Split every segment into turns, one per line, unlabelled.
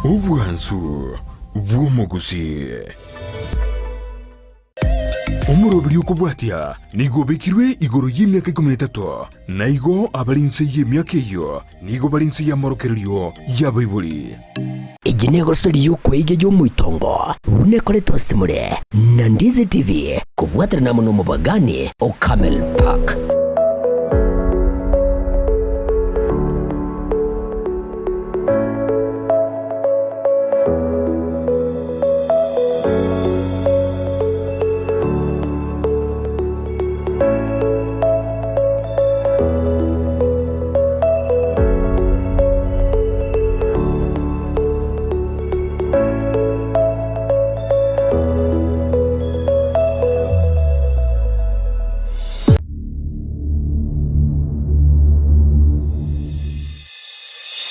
Obwansu bw'omogusii. Omoroberi okobwatia nigo obekirwe igoro y'emiaka ikomi na etato, na igo abare inse y'emiaka eyio nigo bare inse y'amorokererio y'abaibori.
Eye negosori y'okweiga y'omoitongo buna ekoretwe ase more na Ndizi TV kobwaterana amo nomobagani o Camel Park.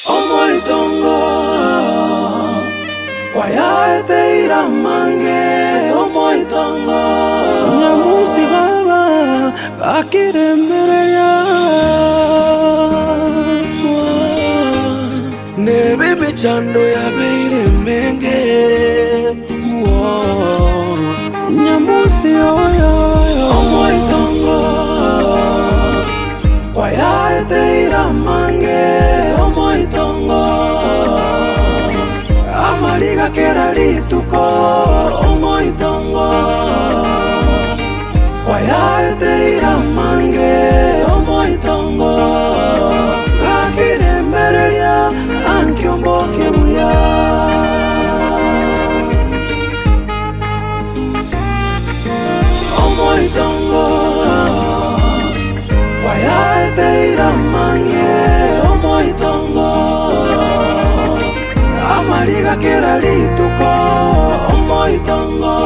Omoitongo kwayaeteire amange, omoitongo. Nyamusi baba gakiremereria. Nebe emechando yabeire emenge. Nyamusi oyo omoitongo. Kwayaeteire amange omoitongo, amariga kera rituko omoitongo. Kwayaeteire amange omoitongo, gakiremereria ankio mboke buya. Omoitongo kwayaeteire amange omoitongo amariga kera rituko omoitongo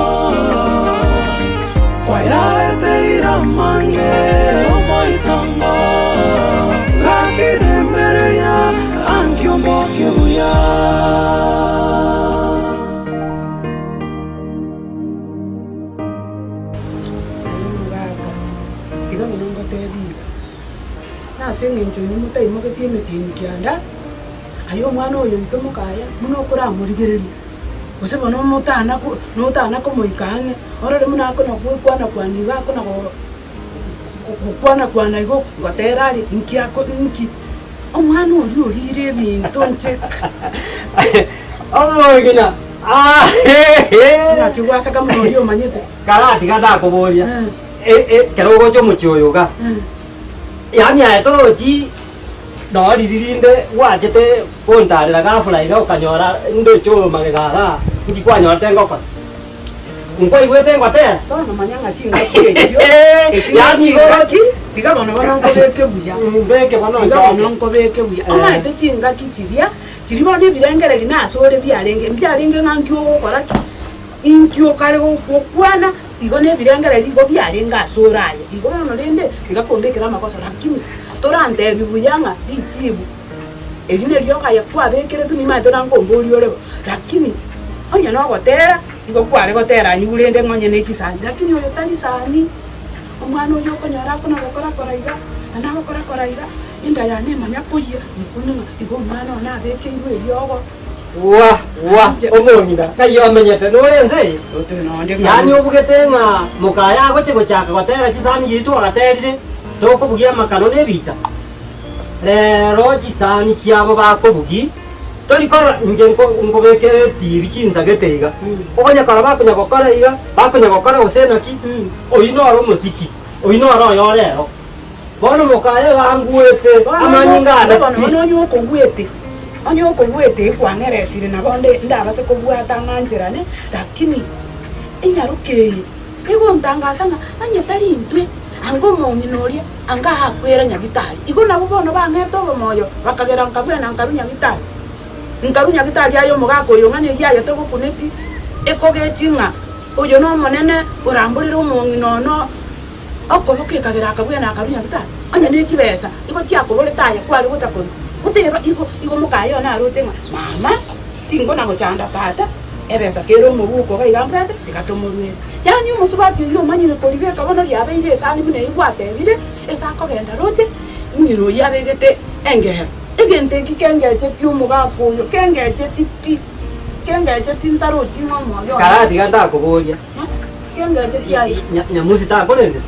kwayaeteire amange omoitongo gakiremereria ankio mboke buya.
Aye omogaka, iga bono ngotebi iga, nase engencho inwe motaimogetie emetienyi kianda, aye omwana oyo oito mokaya, buna okoramorigereria, gose bono motana ko notana komoika ang'e, orore buna akona goikwana kwana iga akona go gokwana kwana igo ngotera aria, inki ako inki? Omwana oria orire ebinto inche.
Omong'ina
Naki gwaseka buna oria omanyete.
Karatiga ndakoboria, ekero ogocha omochie oyo iga, yaani aye torochi noo riria rinde gwachete gontarera ghafla iga okanyora ndoche oyo magega igaa, nki kwanyorete ngokora? Nkwaigwete ngotera?
Bono manya ng'a chingaki echio, echio
Yaani igo
chingaki, tiga bono bono nkobeke buya.
Mbeke bono
Tiga bono
nchoke.
nkobeke buya. Omanyete chingaki chiria, chiria bono ebirengereri nase ore biarenge, mbiarenge ng'a nki ogokora ki, inki okare gokwana, igo na ebirengereri igo biarenge ase ore aye. Igo bono rende, tiga kombekera amagoso lakini torantebi buya ng'a richibu eri neriogo aye kwabekeretwe nimanyete nankomboria ore bo, lakini onye nogotera, igo kware gotera anywe rende ng'a onye ne chisani, lakini oyo tari sani. Omwana oyio okonyora akona gokora kora iga, na nagokora kora iga, enda yane emanya koyia, nkunyu ng'a igo omwana one abekeirwe eriogo.
Wa, wa, omong'ina, kai omenyete nore ense eye? Yaani obugete ng'a mokaye agochia gochaka gotera chisani chiria twagaterire, tokobugia amakano na ebiita? Rero chisani chiabo bakobugi, tori korora inche nko nkobekere etibi chinsagete iga, okonya korora bakonya gokora iga, bakonya gokora gose naki, oyio noro omosiki, oyio noro oyore ero. Bono mokaye iga anguete amanyinga ane
Bono
pi.
bono onye okogwete, onye okogwete ekwang'eresire nabo nde ndabase kobwata ng'ancherane, lakini enyaroka eye egontangasa ng'a onye tari intwe, anga omong'ina oria anga akwera nyagitari. Igo nabwo bono bang'ete obomoyo bakagera nkabwena nkarwa nyagitari. Nkarwa nyagitari aye omogaka oyo ng'a neyio aye togokuneti, ekogechi ng'a oyo nomonene oramborere omong'ina ono. Okoboko ekagera akabwena akarua nyagitari, onye ne chibesa igo chiakoborete aye kware gocha korua. Goteba igo, igo mokaye one aroche ng'a mama tingona gochanda tata, ebesa kere omobuko iga iga mbwate tiga tomoruere. Yaani omosubati oyio omanyire koribeka bono riabeire esani buna eyio gwatebire, ase akogenda roche, ng'ina oyio abegete engero. Egento eki kengecheti omogaka oyo, kengecheti pi. Kengecheti ntarochi ng'a omoyo one.
Karatiga ntakoboria.
Kengecheti aye.
Nyamusi takorendete?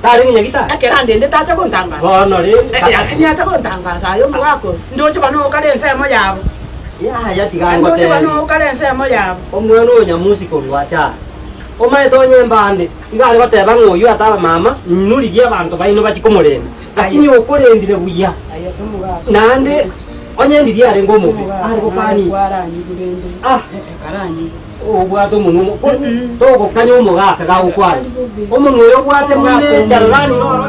Tarenge nyagitari?
Ekero andendete acha gontangasa.
Bono rende.
Lakini acha gontangasa aye omogaka oyo, ndoche bono okare ensemo yabo.
Yaya tiga
Ndoche
ngotebi.
bono okare ensemo yabo.
Omwana oyo Nyamusi korwa acha aa. Omanyete onye mbande, iga are goteba ng'a oyio ataba mama, inwe rigia abanto baino bachie komorenda. Lakini okorendire buya,
Aye omogaka.
naende onye ndiria arenge omobe,
Omogaka
are
naye
gokania.
kwaranyigwe rende.
Ah.
Ekaranyigwe.
Obwate omonwa omo togokanya omogaka gagokwana. Omonwa oyo obwate buna echararani noro.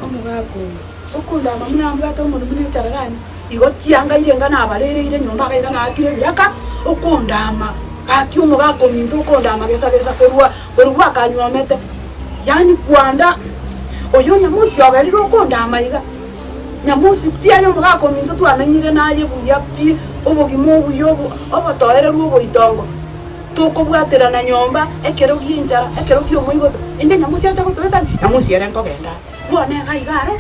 Omogaka oyo okondama buna ambwate omonwa buna echararani, igo chianga irenga nabarereire nyomba iga iga naakire ebiraka, okondama gaki omogaka ominto okondama gesa gesa korwa korwa bwakanywomete, yaani kwanda oyo onyamosi ogerire okondama iga. Nyamosi pi aye omogaka ominto twamenyire naye buya pi, obogima obuya obo obotoereru oboitongo, tokobwaterana nyomba ekero gi'enchara, ekero ki'omoigoto, inde nyamosi acha gotoetania, nyamosi ere nkogenda are. Bono iga iga aro,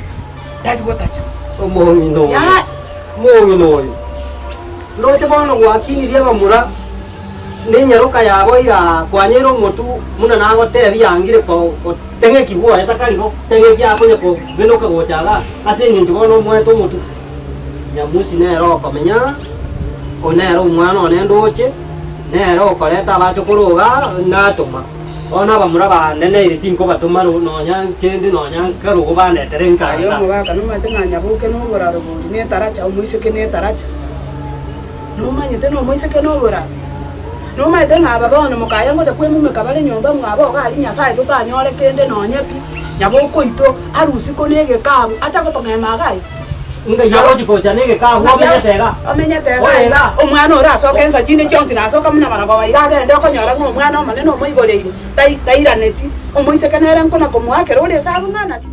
tari gotacha.
Omong'ina oyo,
Yaya.
omong'ina oyo, ndoche bono gwakinirie abamura nenyaroka yabo ira kwanyeire omotu buna nagotebia yangire ko Teng'eki bwoye takari goteng'ekia akonya kobenoka gocha igaa, ase engencho bono omoete omotwe. Nyamusi nere okomenya, oyo nere omwana one ndoche, nere okoreta abachokoro igaa natoma. Bono abamura bande neire tinkobatoma nonya nkende nonya nkarogo bandetere
Aye
nkaansa.
omogaka nomanyete ng'a nyaboke noboraro boria netaracha, omoiseke netaracha. Nomanyete nomoiseke noboraro? Nomanyete ng'a aba bono mokaya ngocha kwemumeka bare nyomba mwabo iga aria Nyasae totanyore kende nonye pi, nyaboke oito arusie kona egekabu acha gotong'ema iga aye.
Ngai agochia gocha negekabu omenyete iga.
Omenyete iga
Ore
iga.
iga.
Omwana ore asoke ensa chinde chionsi nasoka buna marogoba iga agende okonyora ng'a omwana omonene omoigoreire tai tairaneti. Omoiseke nere nkona komoakera ore esabu ng'a naki.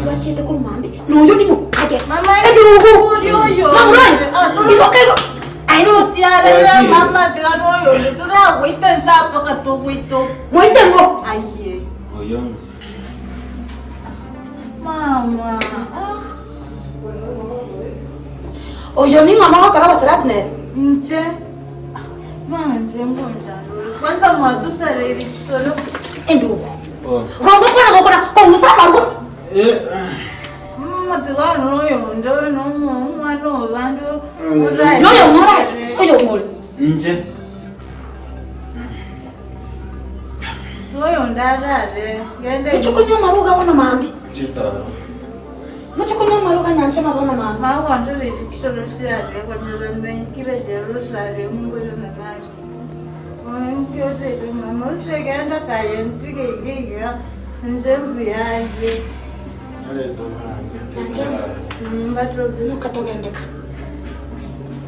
Gwachete korwa mambia, na oyo ning'o? Aye,
Mama,
ebirugu.
uri oyo.
Mamura oyo,
Ah, turi-
iboka igo. Aye no,
Tiarera mama tigana oyo onde turagoita nse mpaka togoita.
moite ng'o?
Aye. Mama. Ah.
Oyo ning'o mogokora obosirati nere?
Nche. Mama nche mbonjandore. Kwanza mwatusareire chitoro.
Endugu. Gongo kwana gokora kong'usa amarwa.
Mama tigana oyo onde oyo nomwana obande.
Noyo ng'orache, oyo ng'ore.
Nche.
Oyo onde arare. Gende.
Mochie konywa amaruga bono mambia.
Chitaro.
Mochie konywa amaruga nyancha bono mambia.
Magwandoreire chitoro chiare kwanyoramenkire Jerusalemu ngorena nacho. Onkyoteire mama usekenda kaye ntike igiga nze mbuyanje.
Imoka togendeka.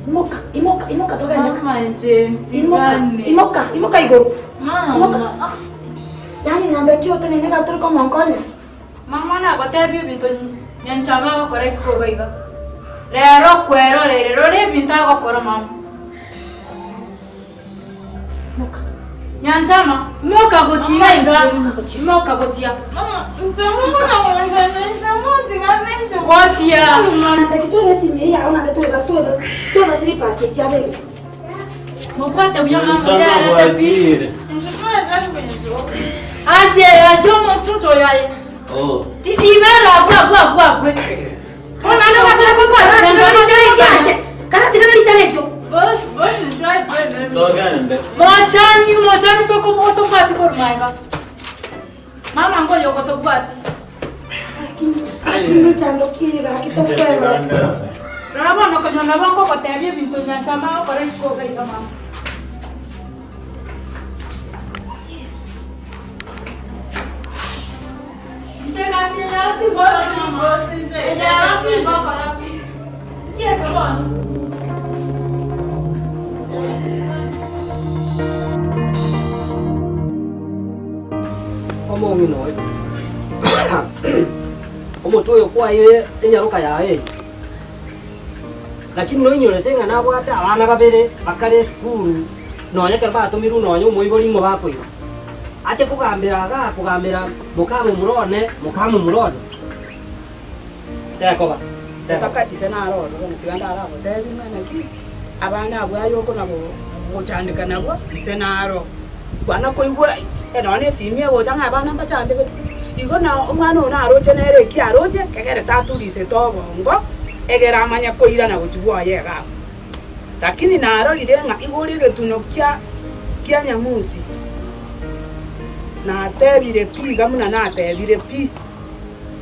Imoka, imoka, imoka togendeka.
Mama nje
Imoka,
ntigane.
imoka, imoka igoro.
Mama. Ah,
Yaani ng'ambe ki otenene iga tore komonkonyesa.
Mama nagotebia ebinto nyanchama agokora isiko iga iga. Rero kweroreire rora ebinto agokora mama.
Moka.
Nyanchama, moka gotia iga. Moka gotia.
Mama, nje mungu na mwanjane, nje mungu tigane nje.
Gotia.
Naende twebe esimi eye yao naende tweba tweba tweba silipas echi abeke.
Mobwate buya mama
Nyanchama
yarete pi.
bwachire.
Nje mwana kwenye
Ache ache omotuto yaye.
Oh.
Ibera abwo abwo abwo abwe. Ona ndo basara kosara ndo
Yake, karatiga narichana ekio.
Boss, boss, try kwenda.
Togende.
Mochani mochani toko otobwati korumaega. Mama ngoyo gotobwati.
Lakini mechando kiri gaki
Nche
tokwerora.
tigandare.
Rora bono konyora bongo gotebia ebinto nyanchama agokora isiko iga iga mama. Nche gasi enyara tingokora mama. Enyara tingokora pi. bono.
Omong'ina oyo, omotwe oyo kwaeire enyaroka yaye eye, lakini noinyorete ng'a nabwate abana babere bakare esukuru nonya ekero batomirwe nonya omoibori ng'o bakoira. Ache kogambera igaa kogambera mokamomura one, mokamomura one. Tekoba,
Ise taka ise naro ororo, tiga ndaragoteebie ng'a naki abana abwo aye okona gochandeka nabwo, ise naro. Kwana koigwa nonya na esimi egocha ng'a abana mbachandegete. Igo na omwana oyo naroche nere eki aroche, kegere taturisete obongo, egere amanye koirana gochia bwoye iga abwo. Lakini narorire ng'a igo ore egetuno kia kia Nyamusi, natebire pi iga buna natebire pi.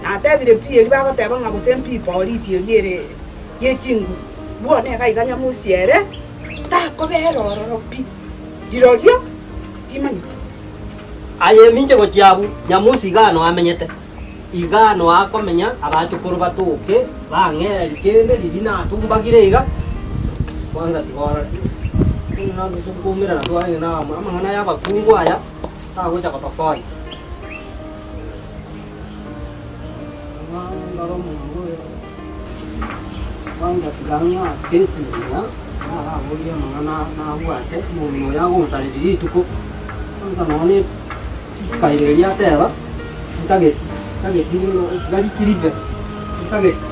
Natebire pi eria bagoteba ng'a gose mpi polisi eria ere ye chinguru, bwone iga iga Nyamusi ere takobera ororo pi, rirorio timanyeti.
Aye minche gochia abwo, Nyamusi iga ano amenyete, iga ano akomenya abachokoro batoke bang'ereri kende riria natumbagire iga, kwanza tiga orore. Buna tokoumerana twarenge na amang'ana ya abakungu aya, tagocha gotokonya. Kwanza tiga ng'ake esinya, naraborie amang'ana nabwate, omong'ina oyo agonsareria rituko, kwanza nonye rikairo erio ateba, ntageti, ntageti buna tiga richiribe, ntageti.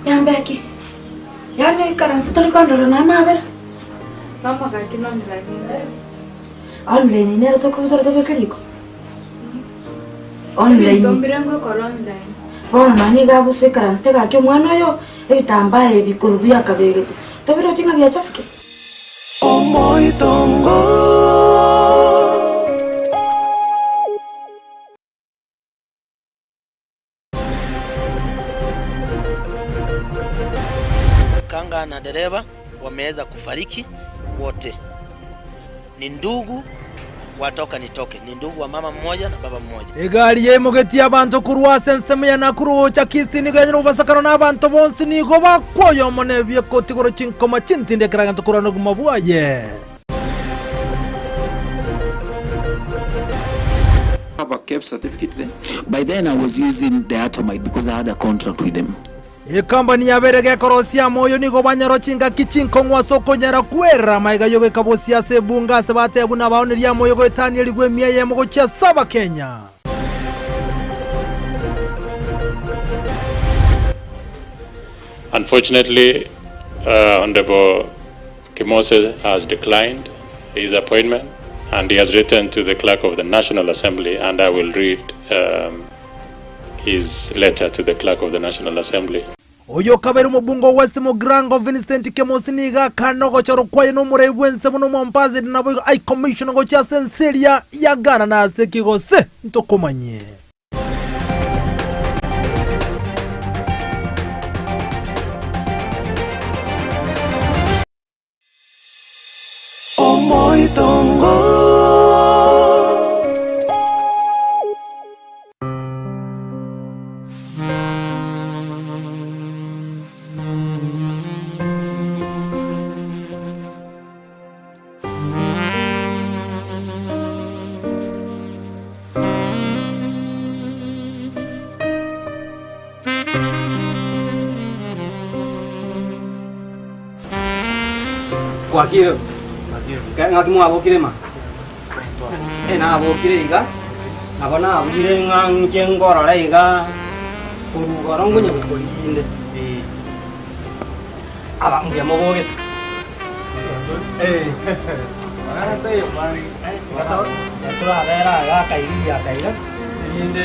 Nyambeki, yaani oikaranse tori kondora na amabera?
Mama gaki noniragende.
Online nero tokobutara tobeke riko? Online.
Ebinto mbire ngokora online.
Bono nonye iga abusa oikaransete gaki omwana oyo, ebitambaa ebi korwa biakabegete, tobirochi ng'a biachafukire?
Omoitongo.
Kanga na dereva wameweza kufariki wote. Ni ndugu wa toka nitoke, ni ndugu wa mama mmoja na baba mmoja.
Egari yaimogetie abanto korwa ase ensemo ya Nakuru gocha Kisii nigo yanyora obobasakano na abanto bonsi nigo bakwa oyomo nebiekoti igoro chinkoma chintindi ekero agento korwana obogima bwaye.
Have a KEBS certificate then?
By then I was using diatomite because I had a contract with them.
Ekambani yabeire gekorosia amoyo nigo banyora chingaki chinkong'u ase okonyara kwerera amaiga y'ogoika bosio ase ebunge ase batebia buna baonerie amoyo goetania elifu emia eyemo gochia ase Abakenya.
Unfortunately, Honorable Kimose has declined his appointment and he has written to the clerk of the National Assembly and I will read um, his letter to the clerk of the National Assembly.
Oyo okabeire omobunge o West Mugirango Vincent Kemosi nigo akana ogochorwa kwaye nomorai bw'ense buna omoambassador naboigo High Commissioner gochia ase ense eria ya Ghana na ase ki gose ntokomanyie.
Omoitongo.
Bwakire? Ng'aki mwabokire ma? Eh, nabokire iga, nabo nabugire ng'a inche ngorore iga, korwa igoro ngonye gokorinde. Aba mbuya mobogete? Eh. Torabera iga akairiria akaiga, erinde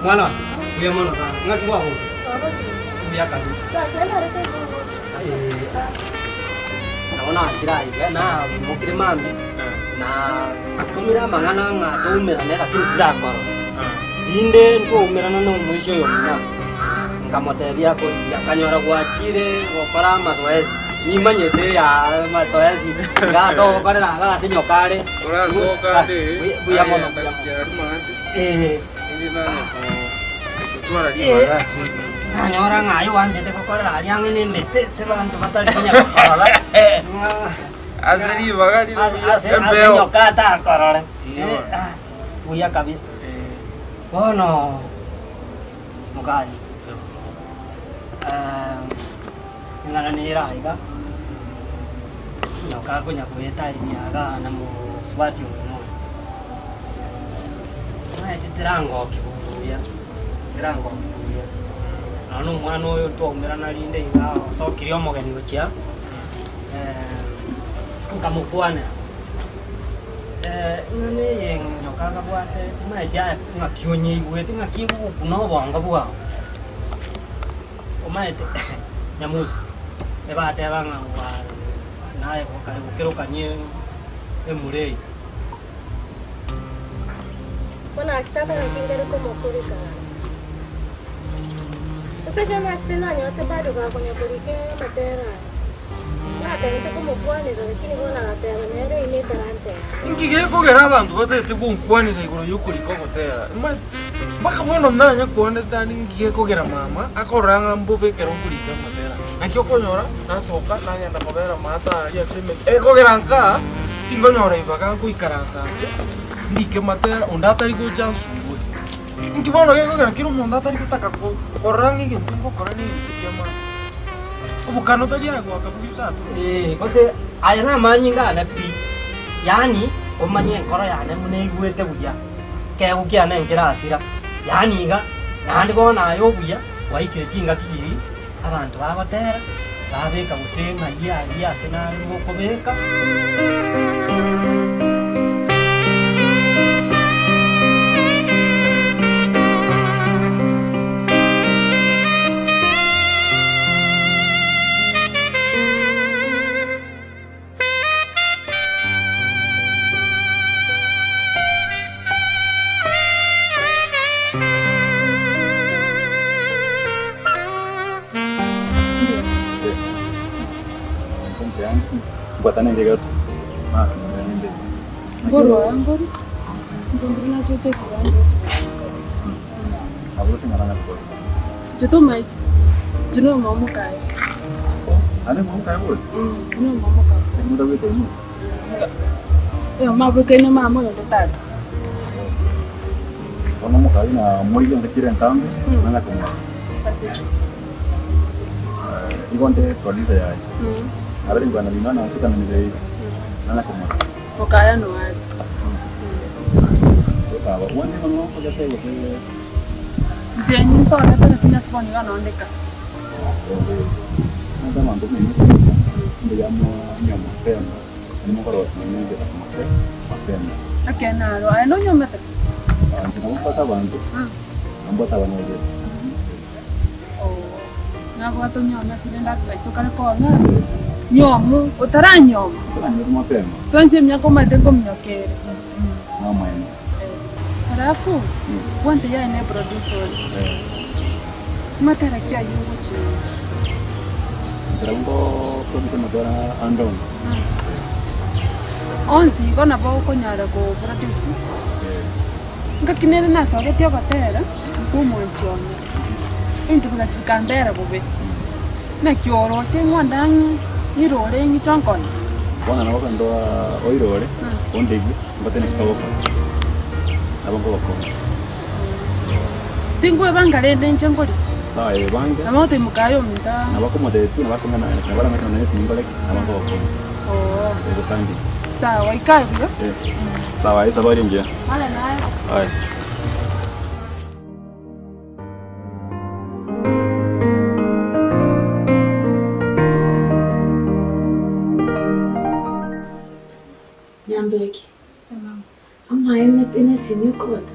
Mwana one, mbuya mono sana. Ng'aki bwabokire? Mbuya kabisa. Nabo nachire aiga, nabokire mambia, na tumire amang'ana ng'a toumerane lakini tirakorora. Rinde ntwaumerana na omoisia oyo omino, nkamotebia akorigia, akanyora gwachire gokora amazoezi, nimanyete ya amazoezi iga togokorera iga ase nyoka are.
Orasoka ande,
Buya mono,
agenda
buya mono.
gochia aruma ande.
Eh.
Inde nanye gotwara ribaga ase
Nanyora ng'a aye oanchete gokorera aria ang'e nemete ase abanto batari konya gokorora.
Ase ribaga rire buya,
Ase ase
embeo.
nyoka atakorore.
Iyo.
Eh, ah, buya kabisa. Bono mokani eng'ana nere aiga nyoka akonya goetania iga na mosubati oyo noyo. Omanyete tirangoki buya, tirangoki buya. Nonya na omwana oyo twaumerana rinde iga osokirie omogeni gochia nkamokwanera, ing'ana eye nyoka akabwate timanyeti aye ng'aki onyeigwete ng'aki egogokuna obongo bwao. Omanyete Nyamusi, ebateba ng'a naye kare gokerokania emura eye.
Bono gaki tata naki nkere komokorisa gaki? Gose ekero ase nanyorete bado gakonya korika amatera aya, natebete komokwanera lakini bono agateba nere ime etalanta yaye.
Inki gekogera abanto batagete gonkwanera igoro y'okorika ogotera? Mpaka bono nanye ko understand inki gekogera mama akorora ng'a mbobe ekero nkorika amatera. Naki okonyora nasoka nagenda kobera maate aria ase emete, ekogera nkaa tinkonyora ribaga nkoikaransa nse ndike matera onde atari gocha ansumbue. Inki bono gekogera kera omonto atari gotaka korora ng'a egento ngokora na egento ki'amaana. Obokano tari aye goaka buya tata.
Ee, gose aya namanyinga ane pi, yaani omanye enkoro yane buna eigwete buya, ekeegwa kiane nkerasira, yaani iga, naende bono aye obuya gwaikire chingaki chiria abanto bagotera, babeka gose ng'ai aria ase nare mokobeka.
Onsi igo nabo okonyara ko produce, ngaki nere nasogetie ogotera kwa omwanchi one, ebinto bigachia bikambera bobe, naki oroche ng'o onde ang'e nirore ng'iche onkonye.
Bono nabo okondoa oirore, ondegie, mbatene kogokora, nabo nkogokonya.
Tinkwebanga rende inche nkoria.
Sawa ebange.
Nabo ogotebi mokaye ominto aa.
Nabo akomotebia pi, nabo akong'ana nabo arang'ake nonya esimi nkore ki, nabo nkogokonya.
Oo.
Egosangire.
Sawa, ikae buya.
Eh. Sawa, esabari engiya.
Mara naye.
Aye.
Amaene nesimi okobota.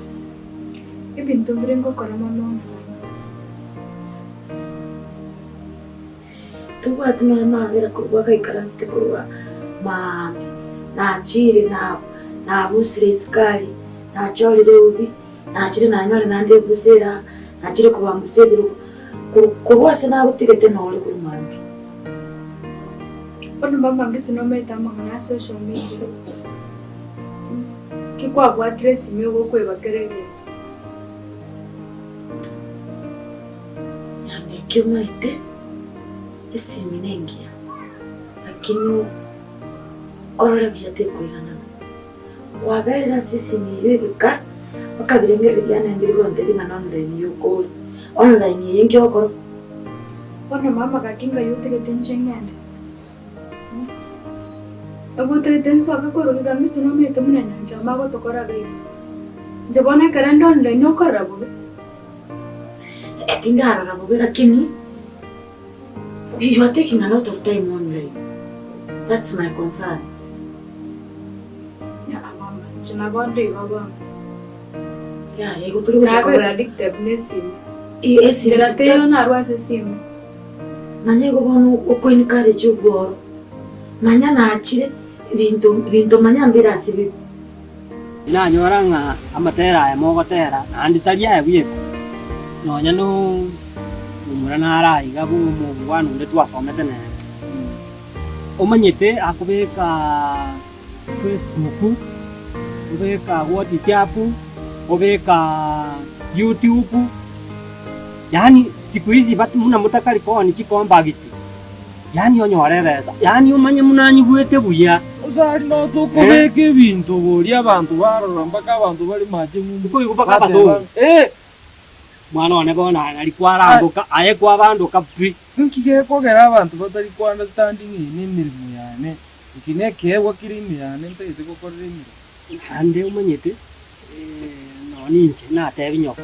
Ebinto mbire ngokora mama omwabo.
Tobwati nonya amabera korwa agaikaransete korwa maambia, nachire nabusire isiko aria, nachorire eubi, nachire nanyore naende ebusa ere aa, nachire kobambusa ebirogo, korwa ase nagotigete nore korwa maambia.
Bono mama ngese nomaete amang'ana a social media. Ki kwabwatire esimi ogokweba kera egento.
Yambia ki omaete esimi nengiya lakini orore buya tekoiranana. Kwaberire ase esimi eyio egeka mpaka birengererio biane mbiri gontebia ng'a online yoka ore. Online eye nki ogokora?
Bono mama gaki ngai otagete inche ng'ende? Egotagete nsoke korwa iga ng'ise nomanyete buna Nyanchama agotokora iga iga. Inche bono ekero nde online okorora bobe.
Tindarora bobe lakini you are taking a lot of time online that's my concern.
Aa mama, inche nabo nde igo bono.
Yaya igo tori gocha
Nabeire
kobera
addicted na esimi.
esimi
Nchera teiyo narwa ase esimi.
Manya igo bono oko encourage obworo, manya nachire binto binto manya mbire ase bibe.
Nanyora ng'a amatera aya mogotera naende tari aya bweka, nonya nomomura nare aiga bw'omongwana onde twasomete nere, omanyete akobeka Facebook, obeka WhatsApp, obeka YouTube, yaani siku hizi buna motakari koonia chikombagiti. Yaani onyore ebesa, yaani omanye buna anyigwete buya.
Osari noo tokobeka ebinto boria abanto barora mpaka abanto bare mache ng'umbu.
Nkoigwa mpaka abasongo. Eh! Mwana one bono aye nari kwarandoka, aye kwabandoka pi.
Nki gekogera abanto batari ko understanding eye nemeremo yane? Eki nekeegwa kere ime yane ntagete gokorera emeremo.
Naende omanyete, nonya ninche natebi nyoko,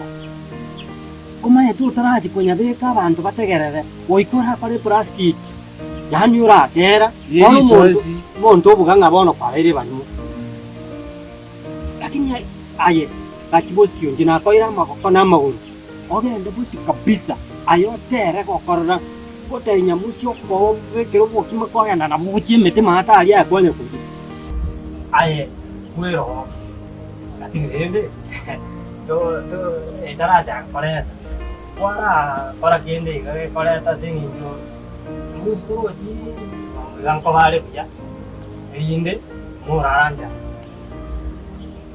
omanyete otarachia konyabeka abanto bategerere, goika orakore eplastiki, yaani oratera, bono omonto omonto obuga ng'a bono kwabeire ebarimo. Lakini aye gachia bosio inche nakoire amagoko na amagoro, ogende bosio kabisa, aye otere gokorora, gotebia nyamusi okobekere obokima kwagenda nabwo gochia emete maate aria aye kwanya koria. Aye bwerogo, lakini rende etarachaka koreta, kwarakora kende iga gekoreta ase eng'encho nyamusi torochi iga nkobare buya, erinde moraranchane.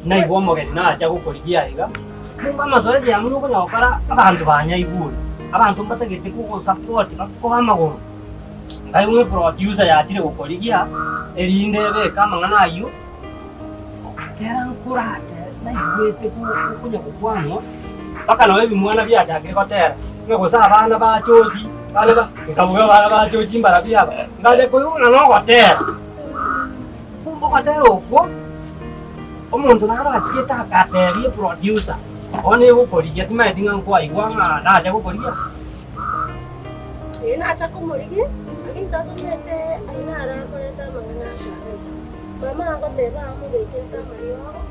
Naigwa omogeni nacha gokorigia aiga, kumbe amazoezi aya buna okonyara gokora abanto banyaigure, abanto mbatagete kogosapoti bakoe amagoro. Nkaigwa ng'a eproducer yachire gokorigia, erinde ebeke amang'ana ayio, kera nkorate naigwete konya gokwanwa, mpaka nonye ebimwana biachakire gotera, ng'a gose abana ba chochi, abana ba, nkabuga abana ba chochi mbarabwo aba, ngacha koigwa ng'a nogotera. Kumbe ogotera okwo, omonto naro achiete agatebia eproducer, bono egokorigia timanyeti ng'a nkwaigwa ng'a nacha gokorigia.
Ee, nacha komorigia, lakini tatomete ayio naro akoreta amang'ana ase aye. Mama agoteba amobekerete amariogo,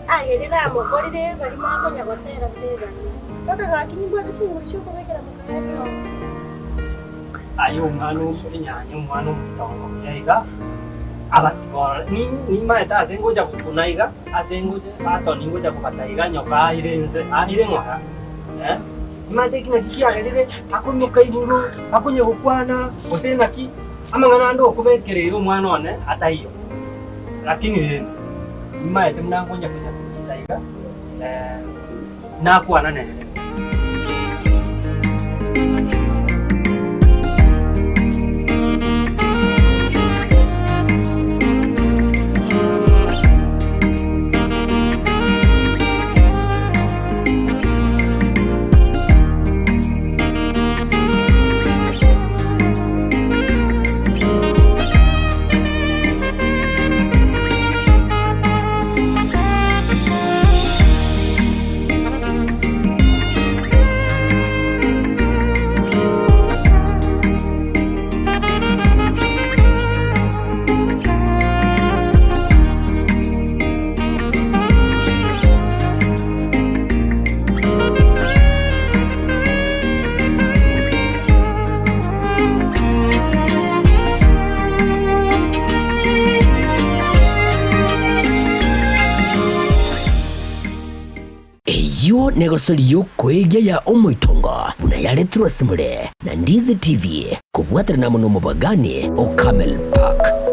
agerire amokorire ebarimo akonya gotera buna ebarimo. Mpaka gaki nimbwate chinguru chiokobekera mokaye riogo.
Aye omwana enyanya, omwana omotongo buya iga, abatigoro nimaete ase ngocha gokuna iga, ase ngocha batoni ngocha kobata iga nyoka aire inse, aire ng'ora eh. Nimaete eki naki kiagerire akonyoka igoro, akonya gokwana, gose naki, amang'ana ande okobekereire omwana one ataiyo. Lakini rende, nimaete buna nkonya konya kobisa iga, nakwana nere.
Eyio negosori y'okoegia ya omoitongo buna yaretirwe ase more na Ndizi TV kobwaterana amo nomobagani o Camel Park.